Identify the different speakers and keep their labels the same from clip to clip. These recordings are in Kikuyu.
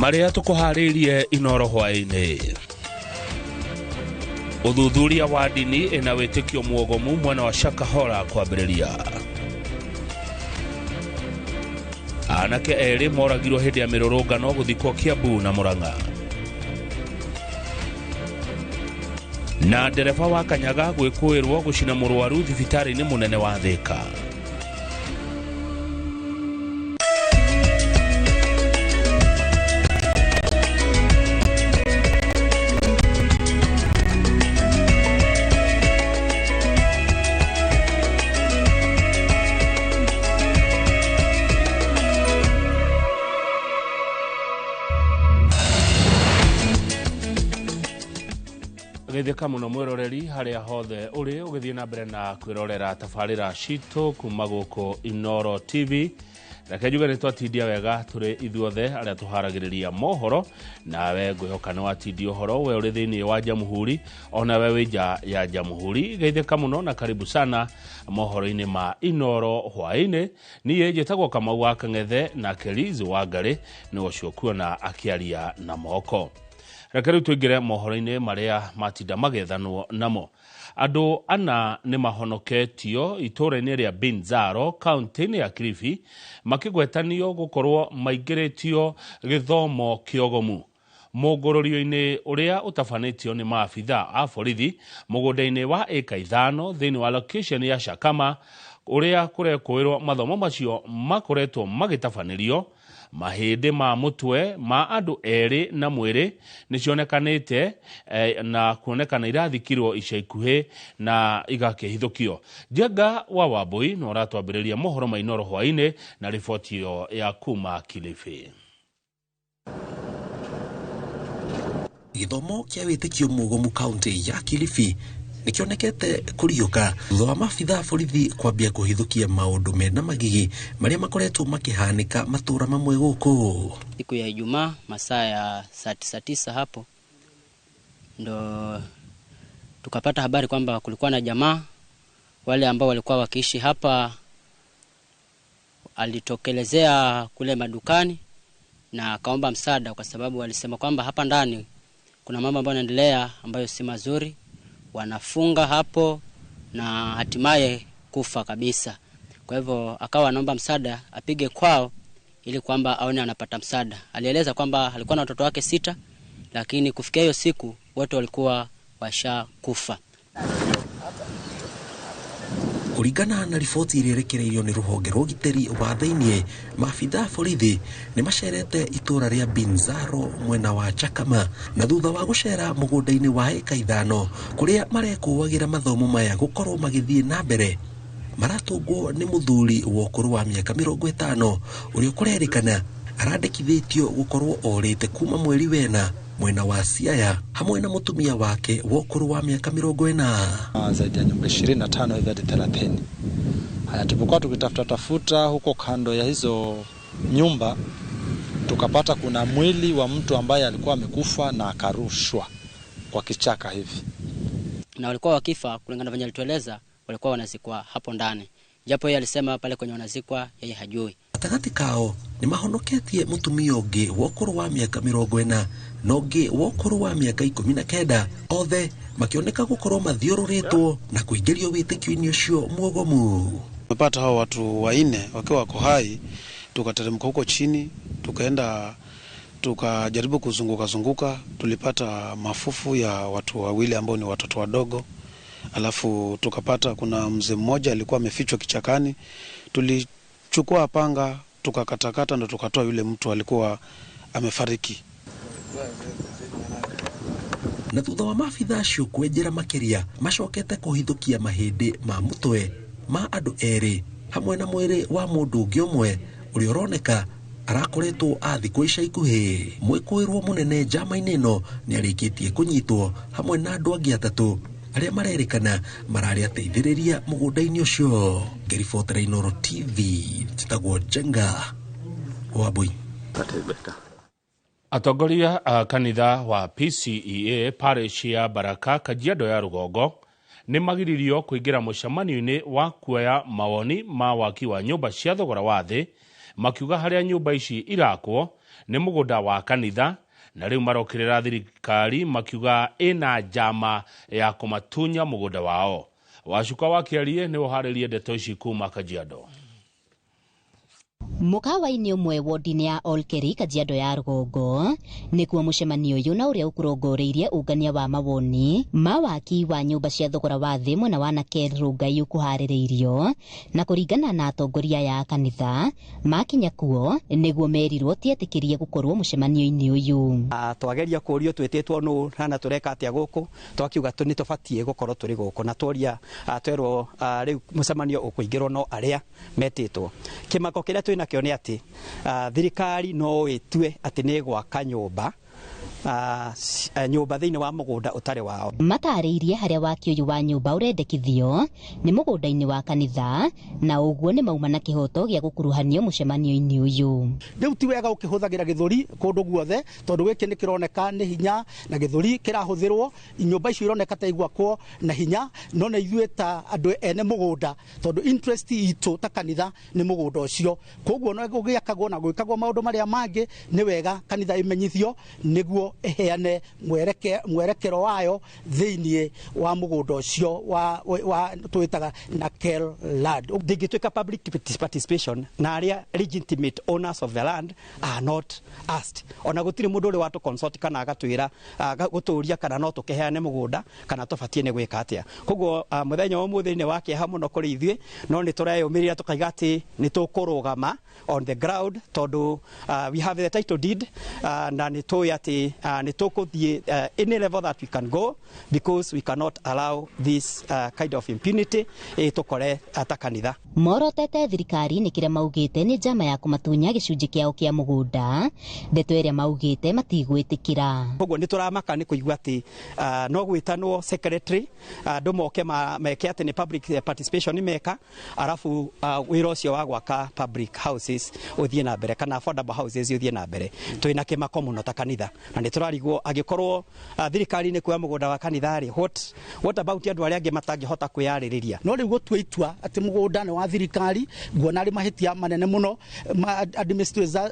Speaker 1: Marĩa tũkũharĩirie Inoro hwaĩ-inĩ. Ũthuthuria wa ndini ĩna wĩtĩkio muogomu mwena wa Shakahola kwambĩrĩria. Anake erĩ moragirwo hĩndĩ ya mĩrũrũngano gũthikwo Kiambu na Murang'a. Na ndereba wa Kanyaga gwĩkũĩrwo gũcina mũrwaru thibitarĩ-inĩ mũnene wa Thika. Geithĩka mũno mwĩroreri harĩa hothe ũrĩ ũgĩthiĩ na mbere na kwĩrorera tabarĩra citũ kuma gũkũ Inoro TV. Reke njuge nĩ twatindia wega tũrĩ ithuothe arĩa tũharagĩrĩria mohoro, nawe ngwĩhoka nĩ watindia ũhoro we ũrĩ thĩinĩ wa Jamhuri onawe wĩ nja ya Jamhuri. Geithĩka mũno na karibu sana mohoro-inĩ ma Inoro hwaĩ-inĩ. Niĩ njĩtagwo Kamau wa Kang'ethe na Keliz wa Ngarĩ nĩwe ũcio kuona akĩaria na moko. Reke rĩu tũingĩre mohoro-inĩ marĩa matinda magĩethanwo namo. Andũ ana nĩ mahonoketio itũũra-inĩ rĩa Binzaro kaunti-inĩ ya Kilifi makĩgwetanio gũkorwo maingĩrĩtio gĩthomo kĩogomu. Mũngũrũrio-inĩ ũrĩa ũtabanĩtio nĩ maabitha a borithi mũgũnda-inĩ wa ĩka ithano thĩinĩ wa location ya Shakama ũrĩa kũrekũĩrwo mathomo macio makoretwo magĩtabanĩrio. Mahĩndĩ ma mũtwe ma andũ erĩ na mwĩrĩ nĩ cionekanĩte na kuonekana irathikirwo ica ikuhĩ na igakĩhithũkio. Njenga wa Wambui no aratwambĩrĩria mohoro ma Inoro hwaĩ-inĩ na riboti ĩyo ya kuma Kilifi.
Speaker 2: Gĩthomo kĩa wĩtĩkio mũgomu kaunti ya Kilifi nĩkĩonekete kũriũka thutha wa maabitha a borithi kwambia kũhithũkia maũndũ mena magigi marĩa makoretwo makĩhanĩka matũra mamwe gũkũ.
Speaker 3: Siku ya Ijumaa masaa ya saa tisa tisa hapo ndo tukapata habari kwamba kulikuwa na jamaa wale ambao walikuwa wakiishi hapa, alitokelezea kule madukani na akaomba msaada, kwa sababu walisema kwamba hapa ndani kuna mambo ambayo yanaendelea ambayo si mazuri, wanafunga hapo na hatimaye kufa kabisa. Kwa hivyo akawa anaomba msaada apige kwao ili kwamba aone anapata msaada. Alieleza kwamba alikuwa na watoto wake 6, lakini kufikia hiyo siku wote walikuwa washakufa.
Speaker 2: Kũringana na riboti ĩrĩa ĩrekereirio nĩ rũhonge rwa ũgitĩri wa thĩiniĩ, maabitha a borithi nĩ macerete itũũra rĩa Binzaro mwena wa Chakama, na thutha wa gũcera mũgũnda-inĩ wa ĩka ithano kũrĩa marekũagĩra mathomo maya gũkorwo magĩthiĩ na mbere, maratũngwo nĩ mũthuri wa ũkũrũ wa mĩaka 50 ũrĩa kũrerĩkana arandĩkithĩtio gũkorwo orĩte kuma mweri wena mwena wa Siaya hamwe na mũtumia wake wa ũkũrũ wa mĩaka 40.
Speaker 4: Zaidi ya nyumba 25 hivi hadi 30. Haya, tulipokuwa tukitafuta tafuta huko kando ya hizo nyumba tukapata kuna mwili wa mtu ambaye alikuwa amekufa na akarushwa kwa kichaka hivi.
Speaker 3: Na walikuwa wakifa kulingana na venye alitueleza, walikuwa wanazikwa hapo ndani. Japo yeye alisema pale kwenye wanazikwa yeye hajui.
Speaker 2: Gatagatĩ kao nĩ mahonoketie mũtumia ũngĩ wa ũkũrũ wa mĩaka 40 na ũngĩ wa ũkũrũ wa mĩaka 19, othe makĩoneka gũkorwo mathiũrũrĩtwo na kũingĩrio wĩtĩkio-inĩ ũcio muogomu.
Speaker 5: Tumepata hao watu wanne wakiwa wako hai, tukateremka huko chini, tukaenda tukajaribu kuzunguka zunguka, tulipata mafufu ya watu wawili ambao ni watoto wadogo. Alafu tukapata kuna mzee mmoja alikuwa amefichwa kichakani, tulichukua panga tukakatakata ndo tukatoa yule mtu alikuwa amefariki.
Speaker 2: Na thutha wa maabitha acio kwenjera makĩria macokete kũhithũkia mahĩndĩ ma mũtwe ma andũ erĩ hamwe na mwĩrĩ wa mũndũ ũngĩ ũmwe ũrĩa ũroneka arakoretwo athikwo ica ikuhĩ. Mwĩkũĩrwo mũnene njama-inĩ ĩno nĩarĩkĩtie kũnyitwo hamwe na andũ angĩ atatũ arĩa marerĩkana mararĩ ateithĩrĩria mũgũnda-inĩ ũcio. Ngĩribotera Inoro TV, njĩtagwo Njenga Wambui.
Speaker 1: Atongoria a kanitha wa PCEA parish ya Baraka Kajiado ya Rũgongo nĩ magiririo kũingĩra mũcemanio-inĩ wa kuoya mawoni ma waki wa nyũmba cia thogora wa thĩ, makiuga harĩa nyũmba ici irakwo Nĩ mũgũnda wa kanitha na rĩu marokĩrĩra thirikari makiuga ĩna njama ya kũmatunya mũgũnda wao. Wacuka wa Kĩarie nĩ ũharĩrie ndeto ici kuma Kajiado.
Speaker 6: Mũkawa-inĩ ũmwe wodi-inĩ ya Olkeri, Kajiado ya rũgongo, nĩkuo mũcemanio ũyũ na ũrĩa ũkũrongoreirie ũngania wa mawoni ma waki wa nyũmba cia thogora wa thĩ mwena wa Nakel Rongai ũkũharĩrĩirio. Na kũringana na atongoria aya a kanitha, makinya kuo nĩguo merirwo tietĩkĩrie gũkorwo mũcemanio-inĩ ũyũ.
Speaker 7: Twageria kũrio twĩtĩtwo nũ na tũreka atĩa gũkũ, twakiuga nĩ tũbatiĩ gũkorwo tũrĩ gũkũ, na tworia twerwo rĩu mũcemanio ũkũingĩrwo no arĩa metĩtwo. Kĩmako kĩrĩa twĩna nakĩo nĩ atĩ thirikari no ĩtue atĩ nĩ gwaka nyũmba nyũmba thĩinĩ wa mũgũnda ũtarĩ wao.
Speaker 6: Matarĩirie harĩa waki ũyũ wa nyũmba ũrendekithio nĩ mũgũnda-inĩ wa kanitha, na ũguo nĩ mauma na kĩhoto gĩa gũkuruhanio mũcemanio-inĩ ũyũ.
Speaker 8: Rĩu ti wega ũkĩhũthagĩra gĩthũri kũndũ guothe, tondũ gĩkĩ nĩ kĩroneka nĩ hinya na gĩthũri kĩrahũthĩrwo, nyũmba icio ironeka ta igwakwo na hinya, no na ithuĩ ta andũ ene mũgũnda, tondũ interest itũ ta kanitha nĩ mũgũnda ũcio, koguo no gũgĩakagwo na gwĩkagwo maũndũ marĩa mangĩ, nĩ wega kanitha ĩmenyithio nĩguo ĩheane mwerekero wayo thĩinĩ wa mũgũnda ũcio wa twĩtaga Nakel land.
Speaker 7: Ndĩngĩtuĩka public participation na arĩa legitimate owners of the land are not asked. Ona gũtirĩ mũndũ ũrĩ watũ consult kana agatwĩra gũtũria kana no tũkĩheane mũgũnda kana tũbatiĩ nĩ gwĩka atĩa. Koguo mũthenya wa ũmũthĩ nĩ wa kĩeha mũno kũrĩ ithuĩ, no nĩ tũreyũmĩrĩria tũkaiga atĩ nĩ tũkũrũgama on the ground, tondũ we have the title deed, na nĩ tũĩ atĩ nĩ tũkũthiĩ any level that we can go, because we cannot allow this kind of impunity ĩtũkore ta kanitha.
Speaker 6: Morotete thirikari nĩ kĩrĩa maugĩte nĩ njama ya kũmatunya gĩcunjĩ kĩao kĩa mũgũnda, ndeto ĩrĩa maugĩte matigwĩtĩkĩra.
Speaker 7: Koguo nĩ tũramaka nĩ kũigua atĩ no gwĩtanwo secretary andũ moke meke atĩ nĩ public participation meka, arabu wĩra ũcio wa gwaka public houses ũthiĩ na mbere kana affordable houses ũthiĩ na mbere. Twĩna kĩmako mũno ta kanitha, na nĩ tũrarigwo angĩkorwo thirikari nĩ kuoya mũgũnda wa kanitha rĩ, what about andũ arĩa angĩ matangĩhota kwĩyarĩrĩria?
Speaker 8: No rĩu gũtua itua atĩ mũgũnda nĩ wa thirikari, nguona arĩ mahĩtia manene mũno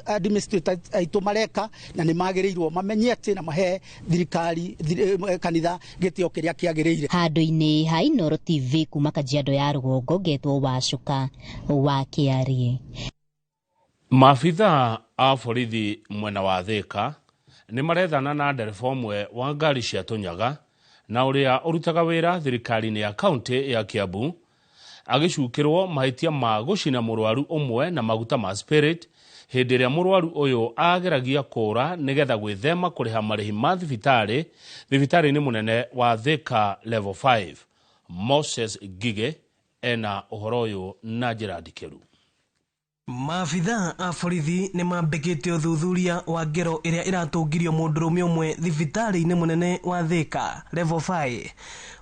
Speaker 8: administrator aitũ mareka, na nĩ magĩrĩirwo mamenye atĩ na mahe thirikari kanitha gĩtĩo kĩrĩa kĩagĩrĩire.
Speaker 6: Handũ-inĩ ha Inooro TV kuma Kajiado ya rũgongo, ngetwo Wacuka wa Kĩarie.
Speaker 1: Maabitha a borithi mwena wa Thika nĩ marethana na ndereba ũmwe wa ngari cia tũnyaga na ũrĩa ũrutaga wĩra thirikari-inĩ ya kaunti ya Kiambu agĩcukĩrwo mahĩtia ma gũcina mũrwaru ũmwe na maguta ma spirit hĩndĩ ĩrĩa mũrwaru ũyũ ageragia kũũra nĩgetha gwĩthema kũrĩha marĩhi ma thibitarĩ thibitarĩ-inĩ mũnene wa Thika Level 5. Moses Ngige ena ũhoro ũyũ na njĩra ndikĩru.
Speaker 9: Maabitha a borithi nĩ mambĩkĩte ũthuthuria wa ngero ĩrĩa ĩratũngirio mũndũrũme ũmwe thibitarĩ-inĩ mũnene wa Thika Level 5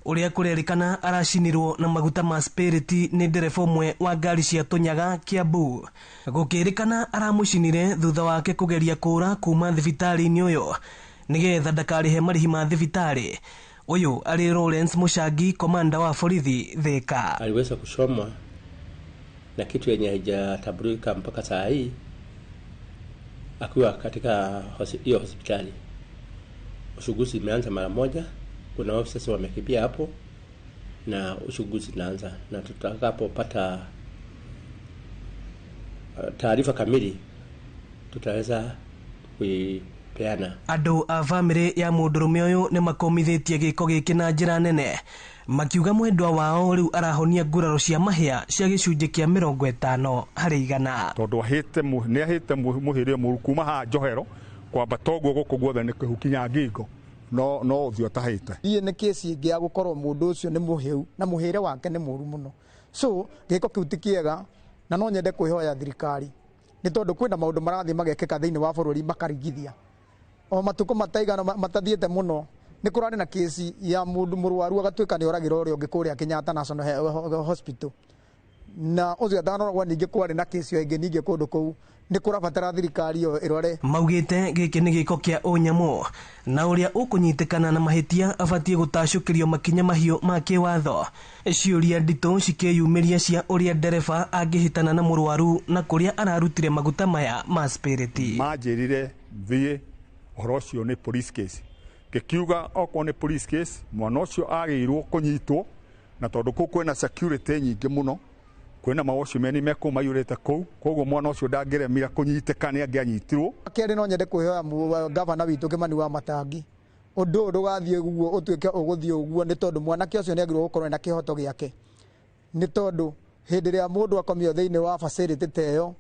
Speaker 9: ũrĩa kũrerĩkana aracinirwo na maguta ma spirit nĩ ndereba ũmwe wa ngari cia tũnyaga Kiambu. Gũkĩrĩkana aramũcinire thutha wake kũgeria kũũra kuma thibitarĩ-inĩ ũyũ nĩgetha ndakarĩhe marĩhi ma thibitarĩ. Ũyũ arĩ Lawrence Mũcangi, komanda wa borithi Thika.
Speaker 10: Aliweza kuchomwa na kitu yenye haijatambulika mpaka saa hii akiwa katika hiyo hospitali. Uchunguzi imeanza mara moja, kuna officers wamekimbia hapo na uchunguzi inaanza, na tutakapopata taarifa kamili tutaweza kuipeana.
Speaker 9: Andũ a bamĩrĩ ya mũndũrũme ũyũ nĩ makomithĩtie gĩko gĩkĩ na njĩra nene, makiuga mwendwa wao rĩu arahonia nguraro cia mahĩa cia gĩcunjĩ kĩa 50 harĩ igana.
Speaker 11: Tondũ nĩ ahĩte mũhĩrĩ mũru kuma haha njohero kwambata ũguo gũkũ guothe nĩ kĩhu ngingo no ũthiũ atahĩte.
Speaker 12: Iĩ nĩ kĩci ĩngĩ ya gũkorwo mũndũ ũcio nĩ mũhĩu na mũhĩre wake nĩ mũru mũno, so gĩko kĩu ti kĩega, na no nyende kwĩhoya thirikari nĩ tondũ kwĩna maũndũ marathiĩ magekĩka thĩinĩ wa bũrũri makarigithia o matukũ mataigana matathiĩte mũno. Nĩ kũrarĩ na kĩci ya mũndũ mũrwaru agatuĩka nĩ oragĩra ũrĩa ũngĩ kũrĩa Kenyatta National Hospital, na ũcio atanoragwo ningĩ kwarĩ na kĩci ĩngĩ ningĩ kũndũ kũu. Nĩ kũrabatara thirikari ĩyo ĩrore.
Speaker 9: Maugĩte gĩkĩ nĩ gĩko kĩa ũnyamũ na ũrĩa ũkũnyitĩkana na mahĩtia abatiĩ gũtacũkĩrio makinya mahiũ ma kĩwatho. Ciũria nditũ cikĩyumĩria cia ũrĩa ndereba angĩhĩtana na mũrwaru na kũrĩa ararutire maguta maya ma spirit.
Speaker 11: Manjĩrire Thiĩ ũhoro ũcio nĩ police case. Ngĩkiuga okorwo nĩ police case, mwana ũcio agĩrĩirwo kũnyitwo, na tondũ kũu kwĩna security nyingĩ mũno, kwĩna mawatchman me kũu maiyũrĩte kũu, koguo mwana ũcio ndangĩremire kũnyitĩka, nĩ angĩanyitirwo.
Speaker 12: Kerĩ, no nyende kwĩhoya gavana witũ Kĩmani wa Matangi, ũndũ ũyũ ndũgathiĩ ũguo ũtuĩke ũgũthiĩ ũguo, nĩ tondũ mwanake ũcio nĩ agĩrĩirwo gũkorwo na kĩhoto gĩake, nĩ tondũ hĩndĩ ĩrĩa mũndũ akomio thĩinĩ wa facility ta ĩyo,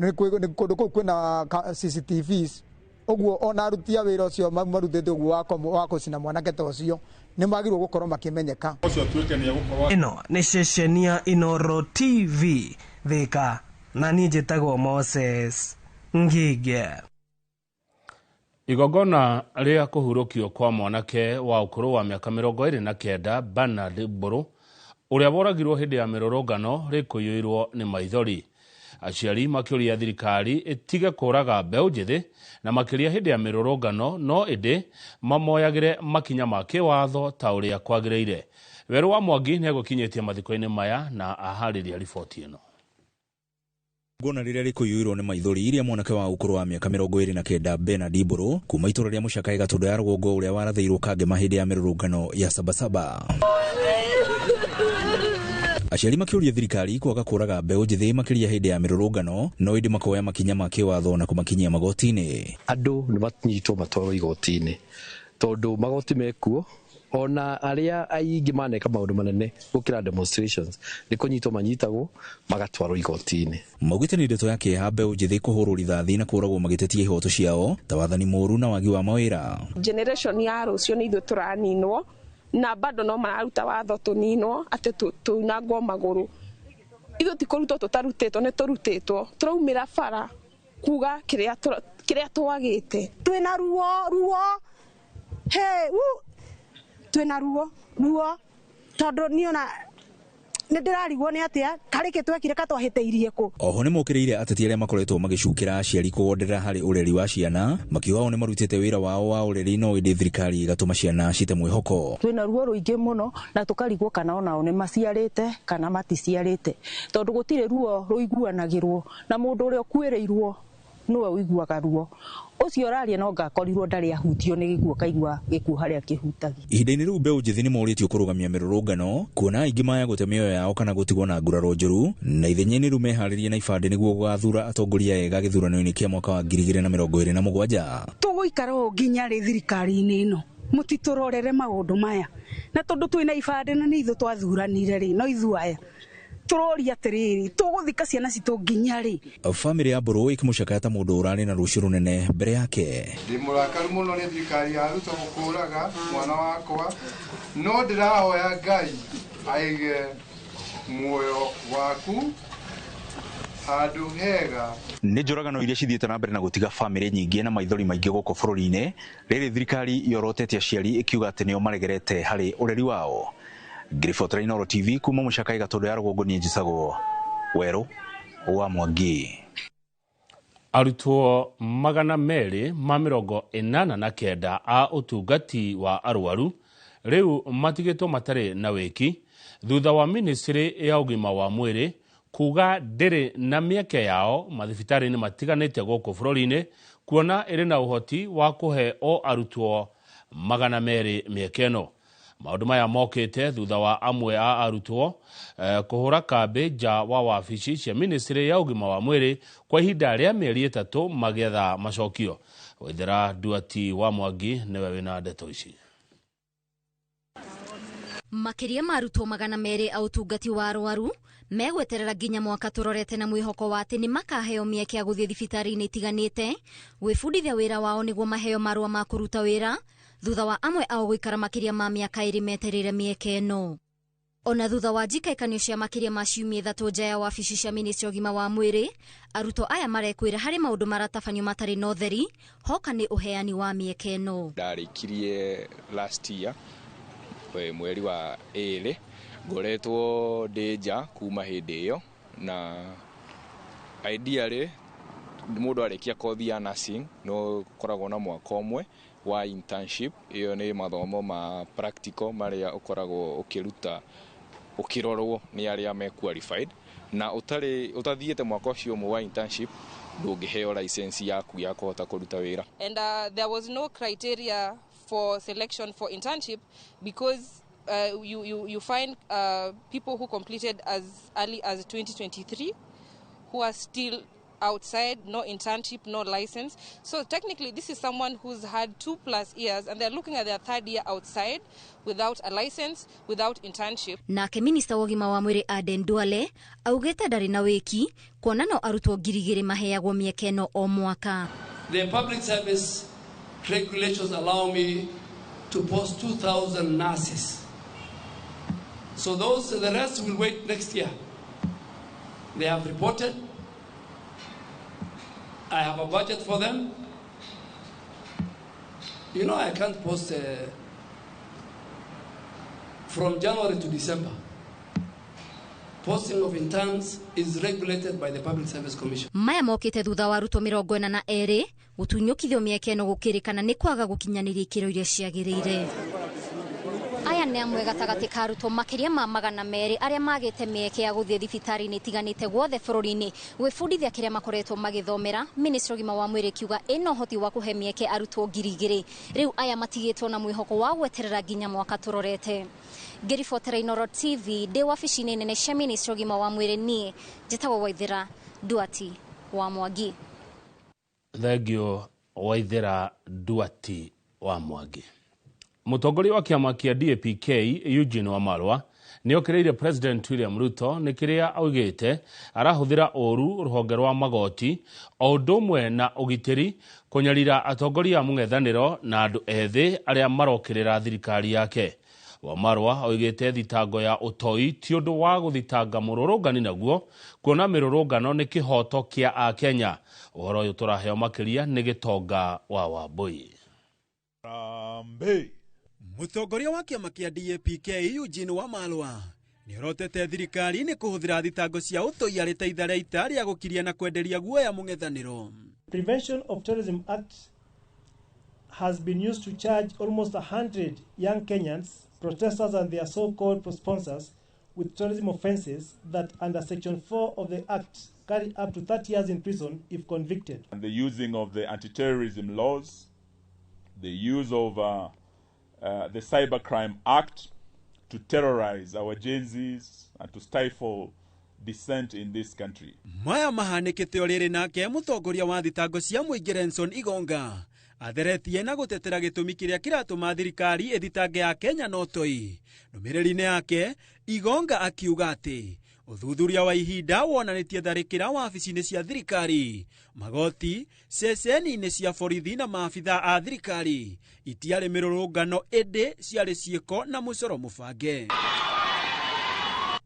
Speaker 12: nĩ kũndũ kũu kwĩna CCTVs, ũguo ona aruti a wĩra ũcio marutĩte ũguo wa gũcina mwanake ta ũcio nĩ magĩrĩirwo gũkorwo makĩmenyeka.
Speaker 9: Ĩno nĩ ceceni ya Inooro TV Thika, na niĩ njĩtagwo Moses Ngige.
Speaker 1: Igongona rĩa kũhurũkio kwa mwanake wa ũkũrũ wa mĩaka 29 Bernard Mbũrũ, ũrĩa woragirwo hĩndĩ ya mĩrũrũngano, rĩkũiyũirwo nĩ maithori. Aciari makĩũria thirikari ĩtige kũraga mbeũ njĩthĩ na makĩria hĩndĩ ya mĩrũrũngano, no ĩndĩ mamoyagĩre makinya ma kĩwatho ta ũrĩa kwagĩrĩire. Werũ wa Mwangi nĩegũkinyĩtie mathiko-inĩ maya na aharĩria riboti ĩno.
Speaker 13: Ngona rĩrĩa rĩkũiyũirwo nĩ maithori iria mwanake wa ũkũrũ wa mĩaka 29 Bernard Mbũrũ kuma itũra rĩa Mũcakaĩ Gatũndũ ya rũgongo, ũrĩa warathĩirwo Kangema hĩndĩ ya mĩrũrũngano ya Sabasaba. Aciari makĩũria thirikari kwaga kũraga mbeũ njĩthĩ makĩria hĩndĩ ya mĩrũrũngano, no ĩndĩ makoya makinya ma kĩwatho na kũmakinyia magoti-inĩ.
Speaker 14: Andũ nĩ manyitwo matwarwo igoti-inĩ tondũ magoti mekuo, ona arĩa aingĩ maneka maũndũ manene gũkĩra demonstrations nĩ kũnyitwo manyitagwo magatwarwo igoti-inĩ.
Speaker 13: Maugĩte nĩ ndeto ya kĩeha mbeũ njĩthĩ kũhũrwo rithathi na kũragwo magĩtetia ihoto ciao ta wathani mũũru na wagi wa mawĩra.
Speaker 15: Generation ya rũciũ nĩ ithuĩ tũraninwo, na bado no mararuta watho tũninwo atĩ tũunangwo magũrũ. Ithuĩ ti kũrutwo tũtarutĩtwo, nĩ tũrutĩtwo, tũraumĩra bara kuga kĩrĩa twagĩte.
Speaker 16: Twĩna ruo ruo, he u twĩna ruo ruo, tondũ niĩ ona nĩ ndĩrarigwo nĩ atĩa karĩ kĩ twekire katwahĩtĩirie kũ.
Speaker 13: Oho nĩ mokĩrĩire ateti arĩa makoretwo magĩcukĩra aciari kũgonderera harĩ ũreri wa ciana, makiuga o nĩ marutĩte wĩra wao wa ũreri, no ĩndĩ thirikari ĩgatũma ciana cite mwĩhoko.
Speaker 17: Twĩna ruo rũingĩ mũno na tũkarigwo kana onao nĩ maciarĩte kana maticiarĩte, tondũ gũtirĩ ruo rũiguanagĩrwo na mũndũ ũrĩa ũkuĩrĩirwo nĩwe ũiguaga ruo. Ũcio ũraria no ngakorirwo ndarĩ ahutio nĩ gĩkuũ, kaigua gĩkuũ harĩa kĩhutagia.
Speaker 13: Ihinda-inĩ rĩu mbeũ njĩthĩ nĩ morĩtio kũrũgamia mĩrũrũngano, kuona aingĩ maya gũte mĩoyo yao kana gũtigwo na nguraro njũru, na ithenya-inĩ rĩu meharĩrie na ibandĩ nĩguo gũgathura atongoria ega gĩthurano-inĩ kĩa mwaka wa 2027.
Speaker 16: Tũgũikara ũũ nginya rĩ thirikari-inĩ ĩno? Mũtitũrorere maũndũ maya, na tondũ twĩna ibandĩ na nĩ ithuĩ twathuranire rĩ, no ithuĩ aya tũroria atĩrĩrĩ, tũgũthika ciana citũ nginya rĩ?
Speaker 13: Bamĩrĩ ya Mbũrũ ĩkĩmũcakaya ta mũndũ ũrarĩ na rũciũ rũnene mbere yake.
Speaker 18: Ndĩ mũrakaru mũno nĩ thirikari ya Ruto gũkũraga mwana wakwa, no ndĩrahoya Ngai aige muoyo waku handũ hega.
Speaker 13: Nĩ njũragano iria cithiĩte na mbere na gũtiga bamĩrĩ nyingĩ na maithori maingĩ gũkũ bũrũri-inĩ, rĩrĩ thirikari yorotete aciari ĩkiuga atĩ nĩo maregerete harĩ ũreri wao. Ngiribotera Inooro TV kuma Mũcakaĩ Gatũndũ ya rũgongo, niĩ njĩtagwo Werũ wa Mwangi.
Speaker 1: Arutwo 289 a ũtungati wa arwaru rĩu matigĩtwo matarĩ na wĩki thutha wa ministry ya ũgima wa mwĩrĩ kuga ndĩrĩ na mĩeke yao mathibitarĩ-inĩ matiganĩte gũkũ bũrũri-inĩ, kuona ĩrĩ na ũhoti wa kũhe o arutwo 200 mĩeke ĩno. Maũndũ maya mokĩte thutha wa amwe a arutwo kũhũra kambĩ nja wa wabici cia ministry ya ũgima wa mwĩrĩ kwa ihinda rĩa mĩeri 3 magĩetha macokio. Waithera Nduati wa Mwangi nĩwe wĩna ndeto ici.
Speaker 19: Makĩria ma arutwo 200 a ũtungati wa arwaru megweterera nginya mwaka tũrorete na mwĩhoko wa atĩ nĩ makaheo mĩeke ya gũthiĩ thibitarĩ-inĩ itiganĩte gwĩbundithia wĩra wao nĩguo maheo marũa ma kũruta wĩra, thutha wa amwe ao gũikara makĩria ma mĩaka 2 metereire mĩeke ĩno. Ona thutha wa njikaikanio cia makĩria ma ciumia 3 nja ya wabici cia ministry ũgima wa mwĩrĩ, arutwo aya marekwĩra harĩ maũndũ maratabanio matarĩ na ũtheri hoka nĩ ũheani wa mĩeke ĩno.
Speaker 20: Ndarĩkirie last year mweri wa 2, ngoretwo ndĩ nja kuma hĩndĩ ĩyo, na ideally mũndũ arĩkia kothi ya nursing no ũkoragwo na mwaka ũmwe wa internship. Ĩyo nĩ mathomo ma practical marĩa ũkoragwo ũkĩruta ũkĩrorwo nĩ arĩa me qualified. Na ũtarĩ ũtathiĩte mwaka ũcio ũmwe wa internship, ndũngĩheo license yaku ya kũhota kũruta wĩra.
Speaker 21: And there was no criteria for selection for internship because you find people who completed as early as 2023 who are still outside, no internship, no license. So technically, this is someone who's had 2+ years and they're looking at their third year outside without a license, without internship.
Speaker 19: Nake minista wa ũgima wa mwĩrĩ Aden Duale augĩte ndarĩ na wĩki kuona no arutwo 2,000 maheagwo mĩeke ĩno o mwaka.
Speaker 22: The public service regulations allow me to post 2,000 nurses. So the rest will wait next year. They have reported. I have a budget for them. You know, I can't post from January to December. Posting of interns is regulated by the Public Service Commission.
Speaker 19: Maya mokĩte thutha wa arutwo 42 gũtunyũkithio mĩeke ĩno gũkĩrĩkana nĩ kwaga gũkinyanĩria ikĩro iria ciagĩrĩire. Aya nĩ amwe gatagatĩ ka arutwo makĩria ma 200 arĩa magĩte mĩeke ya gũthiĩ thibitarĩ-inĩ itiganĩte guothe bũrũri-inĩ gwĩbundithia kĩrĩa makoretwo magĩthomera. Ministry ũgima wa mwĩrĩ kiuga ĩna ũhoti wa kũhe mĩeke arutwo 2,000. Rĩu aya matigĩtwo na mwĩhoko wa gweterera nginya mwaka tũrorete. Ngĩribotera Inooro TV ndĩ wabici-inĩ nene cia Ministry ũgima wa mwĩrĩ, niĩ njĩtagwo Waithera Duati wa Mwangi.
Speaker 1: Thengio Waithera Duati wa Mwangi. Mũtongoria wa kĩama kĩa DAP-K Eugene Wamalwa nĩokĩrĩire President William Ruto nĩ kĩrĩa augĩte arahũthĩra ũru rũhonge rwa magoti o ũndũ ũmwe na ũgitĩri kũnyarira atongoria a mũng'ethanĩro na andũ ethĩ arĩa marokĩrĩra thirikari yake. Wamalwa oigĩte thitango ya ũtoi ti ũndũ wa gũthitanga mũrũrũngani naguo kuona mĩrũrũngano nĩ kĩhoto kĩa Akenya. Ũhoro ũyũ tũraheo makĩria nĩ Gĩtonga wa Wambui.
Speaker 23: Mũtongoria wa kĩama kĩa DAP-K Eugene Wamalwa nĩorotete thirikari nĩ kũhũthĩra thitango cia ũtoi arĩ ta itharaita rĩa gũkiria na kwenderia guoya mũng'ethanĩro.
Speaker 24: Prevention of Terrorism Act has been used to charge almost 100 young Kenyans, protesters and their so-called sponsors with terrorism offenses that under Section 4 of the Act carry up to 30 years in prison if convicted.
Speaker 25: And the using of the anti-terrorism laws, the use of the Cybercrime Act to terrorize our Gen Zs and to stifle dissent in this country.
Speaker 23: Maya mahanĩkĩte o rĩrĩ nake mũtongoria wa thitango cia mũingĩ Renson Igonga atheretie na gũtetera gĩtũmi kĩrĩa kĩratũma thirikari ĩthitange ya Kenya na ũtoi. Ndũmĩrĩri-inĩ yake Igonga akiuga atĩ ũthuthuria wa ihinda wonanĩtie tharĩkĩra wabici-inĩ cia thirikari, magoti, ceceni-inĩ cia borithi na maabitha a thirikari itiarĩ mĩrũrũngano ĩndĩ ciarĩ ciĩko na mũcoro mũbange.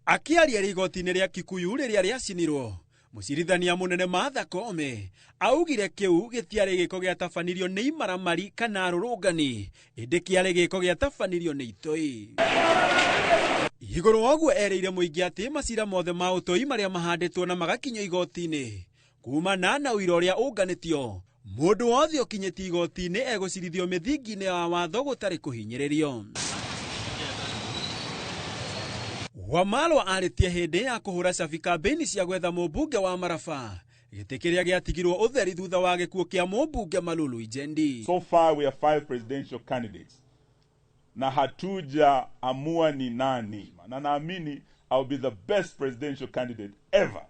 Speaker 23: Akĩaria igoti-inĩ rĩa Kikuyu rĩrĩa rĩacinirwo, mũcirithania mũnene Martha Koome augire kĩu gĩtiarĩ gĩko gĩatabanirio nĩ imaramari kana arũrũngani, ĩndĩ kĩarĩ gĩko gĩatabanirio nĩ itoi. Igũrũ wa ũguo erĩire mũingĩ atĩ macira mothe ma ũtoi marĩa mahandĩtwo na magakinyio igoti-inĩ kumana na ũira ũrĩa ũnganĩtio, mũndũ wothe ũkinyĩtie igoti-inĩ egũcirithio mĩthingi-inĩ ya watho gũtarĩ kũhinyĩrĩrio. Wamalwa arĩtie hĩndĩ ya kũhũra cabi kambĩini cia gwetha mũmbunge wa Maraba, gĩtĩ kĩrĩa gĩatigirwo ũtheri thutha wa gĩkuũ kĩa mũmbunge Malulu Injendi.
Speaker 25: So far we have 5 presidential candidates na hatuja amua ni nani, na naamini I'll be the best presidential candidate ever.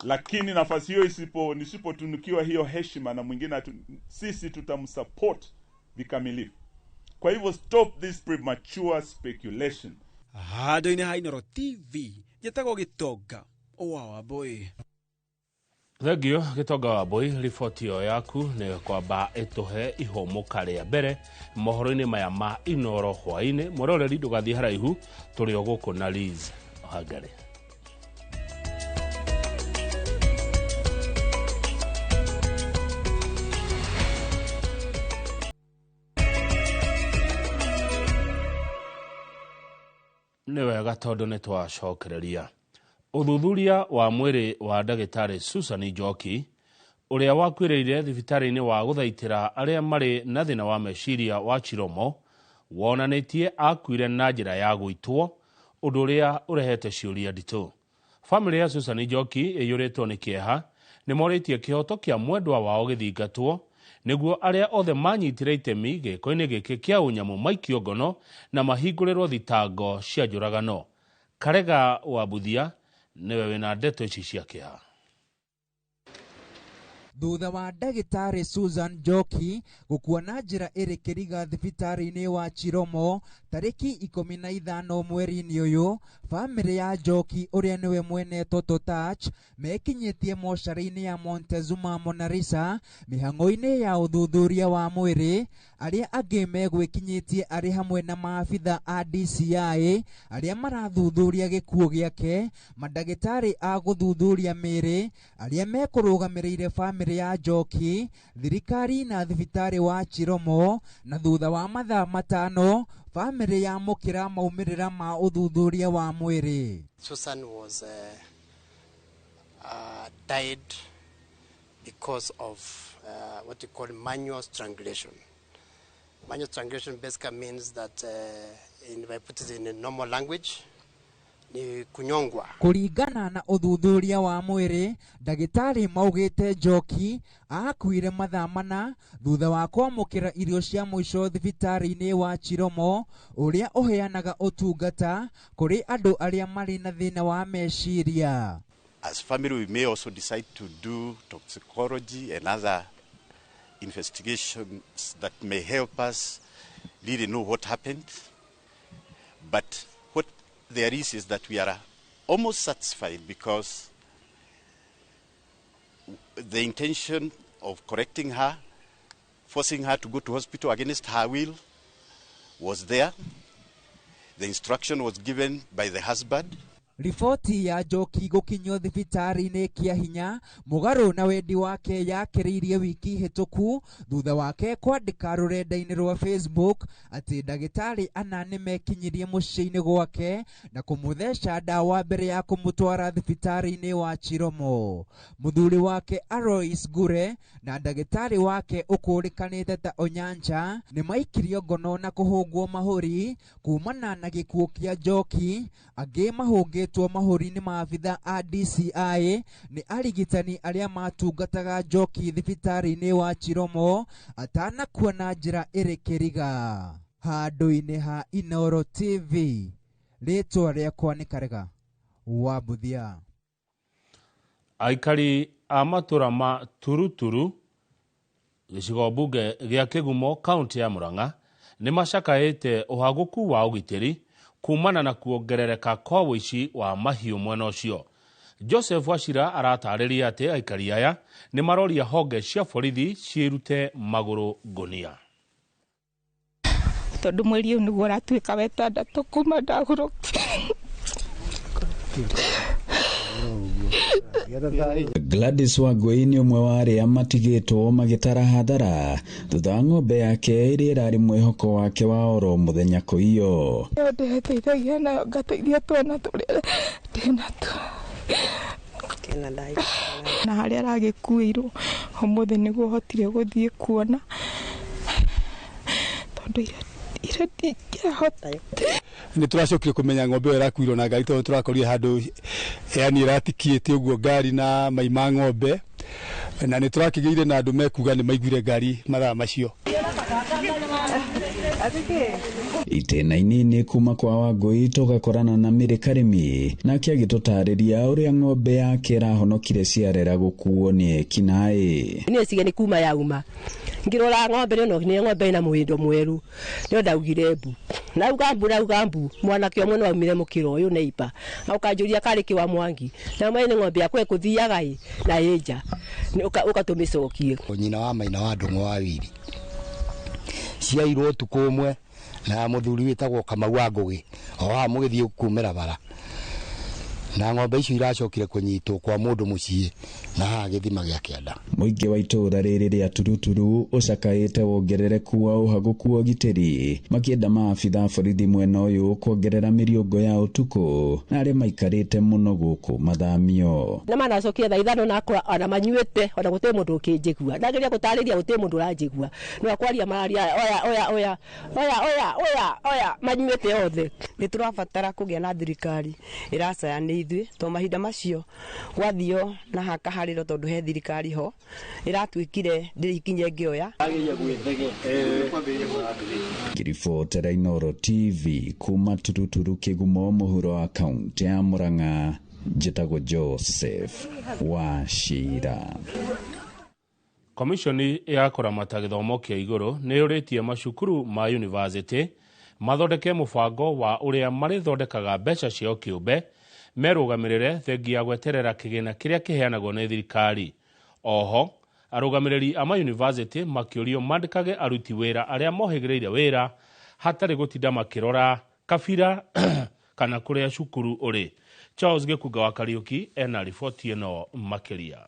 Speaker 25: Lakini nafasi hiyo nisipotunukiwa hiyo heshima na mwingine, sisi tutamsupport vikamilifu. Kwa hivyo stop this premature speculation.
Speaker 23: Handũ-inĩ ha Inooro TV njĩtagwo Gĩtonga wa Wambui.
Speaker 1: Thengio Gĩtonga wa Wambui, riboti ĩyo yaku nĩ kwamba ĩtũhe ihũmũka rĩa mbere mohoro-inĩ maya ma Inooro hwaĩ-inĩ. Mwĩroreri ndũgathiĩ haraihu, tũrĩ o gũkũ na Liz Hangari. Nĩ wega tondũ nĩ twacokereria. Ũthuthuria wa mwĩrĩ wa ndagĩtarĩ Susan Njoki ũrĩa wakuĩrĩire thibitarĩ-inĩ wa gũthaitĩra arĩa marĩ na thĩna wa meciria wa Chiromo wonanĩtie akuire na njĩra ya gũitwo, Ũndũ ũrĩa ũrehete ciũria nditũ. Famĩlĩ ya Susan Njoki ĩiyũrĩtwo nĩ kĩeha nĩ morĩtie kĩhoto kĩa mwendwa wao gĩthingatwo nĩguo arĩa othe manyitire itemi gĩko-inĩ gĩkĩ kĩa ũnyamũ maikio ngono na mahingũrĩrwo thitango cia njũragano. Karega wa Buthia nĩwe wĩna ndeto ici cia kĩeha.
Speaker 2: Thutha wa ndagĩtarĩ Susan Njoki gũkua na njĩra ĩrĩ kĩriga thibitarĩ-inĩ wa Chiromo tarĩki 15 mweri-inĩ ũyũ, bamĩrĩ ya Njoki ũrĩa nĩwe mwene Toto Touch mekinyĩtie mocarĩ-inĩ ya Montezuma Monalisa mĩhang'o-inĩ ya ũthuthuria wa mwĩrĩ. Arĩa angĩ megwĩkinyĩtie arĩ hamwe na maabitha a DCI arĩa marathuthuria gĩkuũ gĩake, mandagĩtarĩ a gũthuthuria mĩĩrĩ arĩa mekũrũgamĩrĩire bamĩrĩ ya Njoki, thirikari na thibitarĩ wa Chiromo. Na thutha wa mathaa 5 bamĩrĩ yamũkĩra maumĩrĩra ma ũthuthuria wa mwĩrĩ.
Speaker 3: Susan was died because of what you call manual strangulation. Manual strangulation basically means that if I put it in a normal language, ni kunyongwa.
Speaker 2: Kũringana na ũthuthuria wa mwĩrĩ, ndagĩtarĩ maugĩte Njoki akuire mathaa 4 thutha wa kwamũkĩra irio cia mũico thibitarĩ-inĩ wa Chiromo ũrĩa ũheanaga ũtungata kũrĩ andũ arĩa marĩ na thĩna wa meciria.
Speaker 4: As family, we may also decide to do toxicology and other investigations that may help us really know what happened. But what there is that we are almost satisfied because the intention of correcting her, forcing her to go to hospital against her will, was there. The instruction was given by the husband.
Speaker 2: Riboti ya Njoki gũkinyio thibitarĩ-inĩ kĩa hinya mũgarũ na wendi wake yakĩrĩirie wiki hĩtũku thutha wake kwandĩka rũrenda-inĩ rwa Facebook atĩ ndagĩtarĩ ana nĩmekinyirie mũciĩ-inĩ gwake na kũmũtheca ndawa mbere ya kũmũtwara thibitarĩ-inĩ wa Chiromo. Mũthuri wake Alois Ngure na ndagĩtarĩ wake ũkũrĩkanĩte ta Onyancha nĩmaikirio ngono na kũhũngwo mahũri kumana na gĩkuũ kĩa Njoki. Angĩ mahũngĩtwo mahũri nĩ maabitha a DCI nĩ arigitani arĩa matungataga Njoki thibitarĩ-inĩ wa Chiromo atanakua na njĩra ĩrĩ kĩriga. Handũ-inĩ ha Inooro TV, rĩtwa rĩakwa nĩ Karega wa Buthia.
Speaker 1: Aikari a matũra ma Turuturu gĩcigo mbunge gĩa Kĩgumo kaunti ya Murang'a nĩ macakaĩte ũhagũku wa ũgitĩri kumana na kuongerereka kwa ũici wa mahiũ mwena ũcio. Joseph Wachira aratarĩria atĩ aikari aya nĩ maroria honge cia borithi ciĩrute magũrũ ngũnia.
Speaker 15: Tondũ mweri ũyũ nĩguo ũratuĩka wa 6 kuma ndagũrũka.
Speaker 5: Gladys Wangui nĩ ũmwe wa arĩa matigĩtwo magĩtara hathara thutha wa ng'ombe yake ĩrĩa ĩrarĩ mwĩhoko wake wa oro mũthenya kũiywo.
Speaker 15: Ndeteithagia nayo ngateithia twana tũrĩa ndĩnatuo na harĩa aragĩkuĩirwo ũmũthĩ nĩguo hotire gũthiĩ kuona tondũ ira ndingĩahota.
Speaker 18: Nĩ tũracokire kũmenya ng'ombe ĩyo ĩrakuirwo na ngari tondũ tũrakorire handũ yani ĩratikĩte ũguo ngari na mai ma ng'ombe, na nĩ tũrakĩgĩire na andũ mekuga nĩ maiguire ngari mathaa macio.
Speaker 5: Itĩna-inĩ nĩ kuma kwa Wangui tũgakorana na Mary Karĩmi nake agĩtũtarĩria ũrĩa ng'ombe yake ĩrahonokire ciarera gũkuo nĩ ekinaĩ.
Speaker 7: Niĩ cige nĩ kuma yauma ngĩrora ng'ombe ĩno nĩ ng'ombe ĩna mũhĩndo mwerũ nĩo ndaugire mbu nauga mbu mwanake ũmwe nĩwaumire mũkĩra ũyũ neighbor ũkanjũria karĩ kĩ wa Mwangi na mwene nĩ ng'ombe yakwa ĩkũthiaga ĩ na ĩ nja ũka tũmĩcokie.
Speaker 26: Nyina wa Maina wa Ndũng'ũ wa Wiri ciairwo ũtukũ ũmwe na mũthuri wĩtagwo Kamau wa Ngũgĩ o haha mũgĩthiĩ kumĩra bara, na ng'ombe icio iracokire kũnyitwo kwa mũndũ mũciĩ na haha gĩthima gĩa kĩanda.
Speaker 5: Mũingĩ wa itũũra rĩrĩ rĩa Turuturu ũcakaĩte wongerereku wa ũhagũku wa ũgitĩri makĩenda maabitha borithi mwena ũyũ kuongerera mĩriũngũ ya ũtukũ na arĩa maikarĩte mũno gũkũ mathamio.
Speaker 7: Na manacokia thaa 5 na akora ona manyuĩte ona gũtirĩ mũndũ ũkĩnjigua ndageria gũtarĩria gũtirĩ mũndũ ũranjigua no akwaria mararia oya oya oya oya oya oya oya manyuĩte othe.
Speaker 6: Nĩ tũrabatara kũgĩa na thirikari ĩracaya nĩ ithuĩ to mahinda macio gwathio na hakaharĩro tondũ he thirikari ho ĩratuĩkire ndĩrĩ ikinya ĩngĩoya.
Speaker 5: Ngĩribotera Inooro TV kuma Turuturu Kĩgumo mũhuro wa kaunti ya Murang'a, njĩtagwo Joseph Wachira.
Speaker 1: Komishoni ya kũramata gĩthomo kĩa igũrũ nĩ yũrĩtie macukuru ma yunivasĩtĩ mathondeke mũbango wa ũrĩa marĩthondekaga mbeca ciao kĩũmbe merũgamĩrĩre thengia ya gweterera kĩgĩna kĩrĩa kĩheanagwo nĩ thirikari. Oho arũgamĩrĩri a mayunivasĩtĩ makĩũrio mandĩkage aruti wĩra arĩa mohĩgĩrĩire wĩra hatarĩ gũtinda makĩrora kabira kana kũrĩa cukuru ũrĩ. Charles Gĩkunga wa Kariũki ena riboti ĩno makĩria.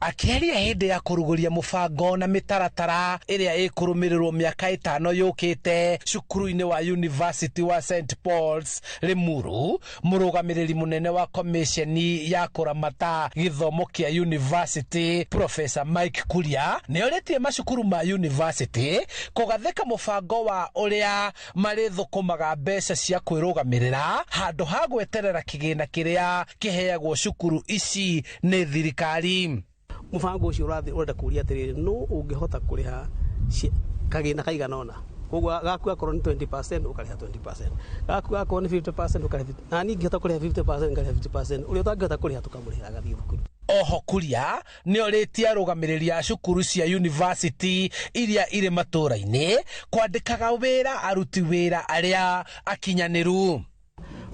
Speaker 8: Akĩaria hĩndĩ ya kũrugũria mũbango na mĩtaratara ĩrĩa ĩkũrũmĩrĩrwo mĩaka 5 yũkĩte cukuru-inĩ wa University wa St Paul's Limuru, mũrũgamĩrĩri mũnene wa komisheni ya kũramata gĩthomo kĩa university Professor Mike Kuria nĩorĩtie macukuru ma university kũgathĩka mũbango wa ũrĩa marĩthũkũmaga mbeca cia kwĩrũgamĩrĩra handũ ha gweterera kĩgĩna kĩrĩa kĩheagwo cukuru ici nĩ thirikari.
Speaker 9: Mũbango ũcio ũrenda kũria atĩrĩrĩ, nũ ũngĩhota kũrĩha kagĩna kaigana ũna, koguo gaku gakorwo nĩ 20% ũkarĩha 20%, gaku gakorwo nĩ 50% ũkarĩha 50%, na niĩ ingĩhota kũrĩha 50% ngarĩha 50%, ũrĩa ũtangĩhota kũrĩha tũkamũrĩhĩra agathiĩ thukuru.
Speaker 8: Oho Kuria nĩorĩtie arũgamĩrĩri a cukuru cia university iria irĩ matũũra-inĩ kwandĩkaga wĩra aruti wĩra arĩa akinyanĩru.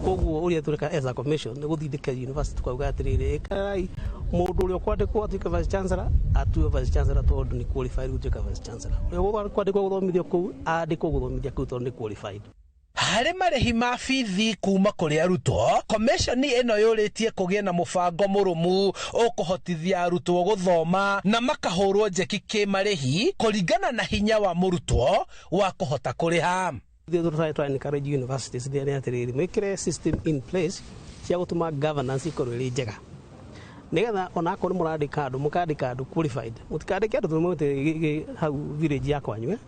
Speaker 9: Koguo ũrĩa tũreka as a commission nĩ gũthindĩka university tukauga atĩrĩrĩ, ĩkarai mũndũ ũrĩa ũkwandĩkwo atuĩke vice chancellor atue vice chancellor tondũ nĩ qualified gũtuĩka vice chancellor, ũrĩa ũkwandĩkwo gũthomithia kũu andĩkwo gũthomithia kũu tondũ nĩ qualified.
Speaker 8: Harĩ marĩhi ma bithi kuma kũrĩ arutwo, komishoni ĩno yũrĩtie kũgĩe na mũbango mũrũmu ũkũhotithia arutwo gũthoma na makahũrwo njeki kĩmarĩhi kũringana na hinya wa mũrutwo wa kũhota kũrĩha.
Speaker 9: Ithuĩ tũra encourage universities nĩ atĩrĩrĩ, mwĩkĩre system in place cia gũtũma governance ĩkorwo ĩrĩ njega, nĩgetha onakorwo nĩ mũrandĩka andũ mũkandĩka andũ qualified, mũtikandĩke andũ tondũ hau village ya kwanyu.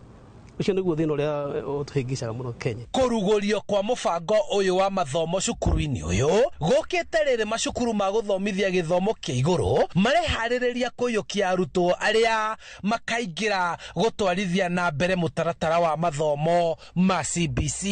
Speaker 9: Ũcio nĩguo thĩna ũrĩa ũtũhĩngĩcaga mũno Kenya.
Speaker 8: Kũrugũrio kwa mũbango ũyũ wa mathomo cukuru-inĩ ũyũ gũkĩte rĩrĩ macukuru ma gũthomithia gĩthomo kĩa igũrũ mareharĩrĩria kũiyũkia arutwo arĩa makaingĩra gũtwarithia na mbere mũtaratara wa mathomo ma CBC.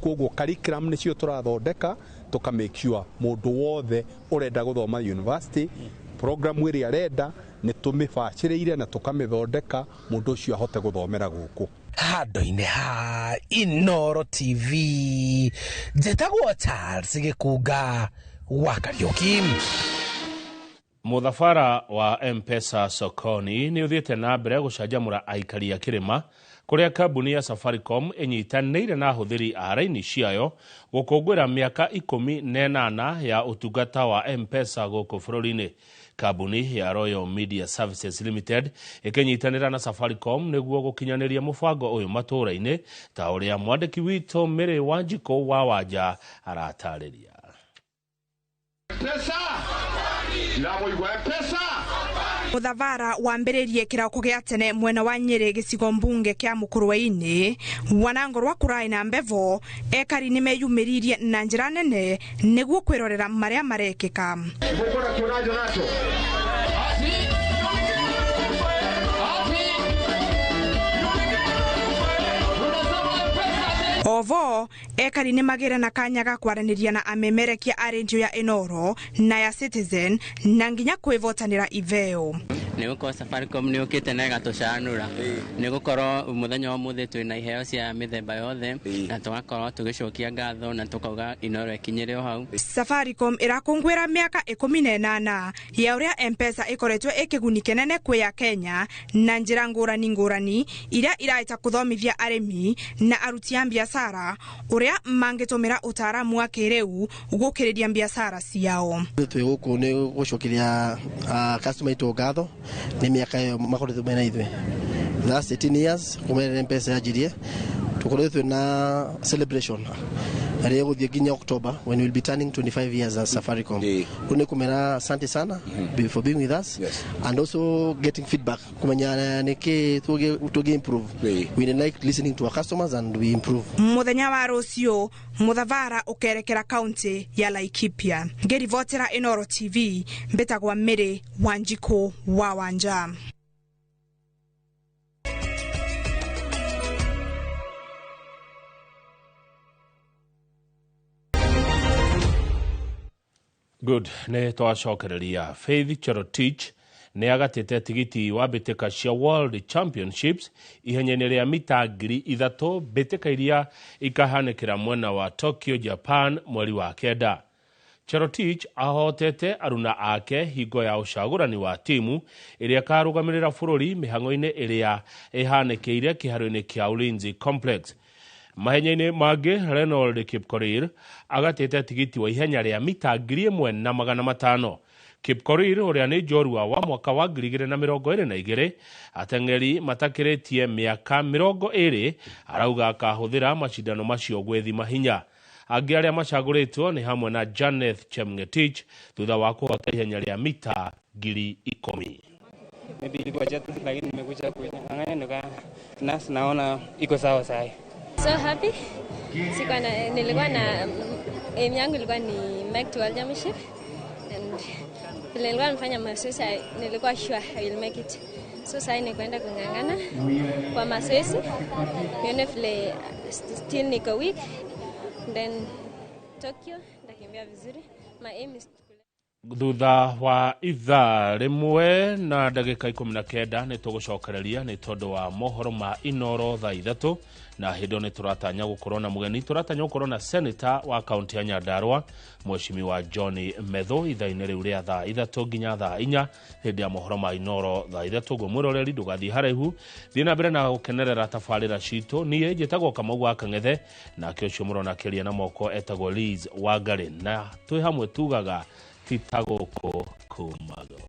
Speaker 10: Koguo curriculum nĩcio tũrathondeka tũka make sure mũndũ wothe ũrenda gũthoma university program ĩrĩa arenda nĩ tũmĩbacĩrĩire na tũkamĩthondeka mũndũ ũcio ahote gũthomera gũkũ.
Speaker 8: Handũ-inĩ ha Inooro TV, njĩtagwo Charles Gĩkunga wa Kariũki.
Speaker 1: Mũthabara wa M-Pesa Sokoni nĩ ũthiĩte na mbere gũcanjamũra aikari a kĩrĩma kũrĩa kambuni ya Safaricom ĩnyitanĩire na ahũthĩri a raini ciayo gũkũngũĩra mĩaka 18 ya ũtungata wa M-Pesa gũkũ bũrũri-inĩ. Kambuni ya Royal Media Services Limited ĩkĩnyitanĩra na Safaricom nĩguo gũkinyanĩria mũbango ũyũ matũũra-inĩ ta ũrĩa mwandĩki witũ Mary Wanjikũ wa Wanja aratarĩria.
Speaker 11: Mũthabara wambĩrĩrie kĩroko gĩa tene mwena wa Nyĩrĩ gĩcigo mbunge kĩa Mũkũrwe-inĩ wanango rwa kũraĩ na mbevo ekari nĩmeyumĩririe na njĩra nene nĩguo kwĩrorera marĩa marekĩka. Ovo ekari nĩmagĩre na kanya ga kwaranĩria na amemerekia a rĩndiũ ya Inooro na ya Citizen na nginya kwĩvotanĩra iveo.
Speaker 12: Nĩ gũkorwo Safaricom nĩ ũkĩte na ĩgatũcanũra, nĩ gũkorwo mũthenya wa ũmũthĩ twĩna iheo cia mĩthemba yothe na tũgakorwo tũgĩcokia ngatho na tũkauga Inooro ĩkinyĩre o hau.
Speaker 11: Safaricom ĩrakũngũĩra mĩaka 18 ya ũrĩa M-Pesa ĩkoretwo ĩkĩguni kĩnene kwĩ ya Kenya na njĩra ngũrani ngũrani iria iraita kũthomithia arĩmi na aruti a biacara ũrĩa mangĩtũmĩra ũtaaramu wa kĩrĩu gũkĩrĩria biacara ciao.
Speaker 27: Twĩ gũkũ nĩ gũcokeria customer itũ ngatho nĩ mĩaka ĩyo makoretwo mena ithuĩ last 18 years kuma rĩrĩa M-Pesa yanjirie tũkoretwo na celebration Na rĩrĩa gũthiĩ nginya October when we'll be turning 25 years as Safaricom. Rĩu nĩ kũmera asante sana for being with us and also getting feedback kumenya nĩkĩ tũngĩ improve. We like listening to our customers and we improve.
Speaker 11: Muthenya wa rucio muthavara ukerekera kaunti ya Laikipia. Ngiribotera Inooro TV mbitagwa Mary Wanjiku wa Wanja.
Speaker 1: Good, nĩ twacokereria. Faith Cherotich nĩ agatĩte tigiti wa mbĩtĩka cia World Championships ihenya-inĩ rĩa mita 3,000 mbĩtĩka iria ikahanĩkĩra mwena wa Tokyo, Japan mweri wa 9. Cherotich ahotete aruna ake hingo ya ũcagũrani wa timu ĩrĩa ĩkarũgamĩrĩra bũrũri mĩhang'o-inĩ ĩrĩa ĩhanĩkĩire kĩharo-inĩ kĩa Ulinzi Complex. Mahenya-inĩ mangĩ, Reynold Kipkorir agatĩte tigiti wa ihenya rĩa mita 1,500. Kipkorir ũrĩa nĩ njorua wa mwaka wa 2022 ateng'eri matakĩrĩtie mĩaka 20 arauga akahũthĩra macindano macio gwĩthima hinya. Angĩ arĩa macagũrĩtwo nĩ hamwe na Janeth Chemngetich thutha wa kũhota ihenya rĩa mita 10,000.
Speaker 13: Maybe ilikuwa jet lakini nimekuja kunyang'anya nika nasi naona iko sawa sahi.
Speaker 14: So happy. Sikuwa na, nilikuwa na aim yangu ilikuwa ni make to World Championship and vile nilikuwa nafanya mazoezi nilikuwa sure I will make it. So sasa ni kwenda kung'ang'ana kwa mazoezi nione vile still niko weak, then Tokyo ndakimbia vizuri. My aim is
Speaker 1: thutha wa ithaa rĩmwe na ndagĩka 19 nĩ tũgũcokereria nĩ tondũ wa mohoro ma Inooro thaa 3 na hĩndĩ ĩyo nĩ tũratanya gũkorwo na mũgeni, tũratanya gũkorwo na senator wa kaunti ya Nyandarua Mheshimiwa John Methu ithaa-inĩ rĩu rĩa thaa 3 nginya thaa 4 hĩndĩ ya mohoro ma Inooro thaa 3. Ũguo mwĩroreri ndũgathiĩ haraihu, thiĩ na mbere na gũkenerera tabarĩra citũ. Niĩ njĩtagwo Kamau wa Kang'ethe, nake ũcio mũrona akĩaria na moko etagwo Liz Wangari, na twĩ hamwe tugaga titagũkũ kumaga.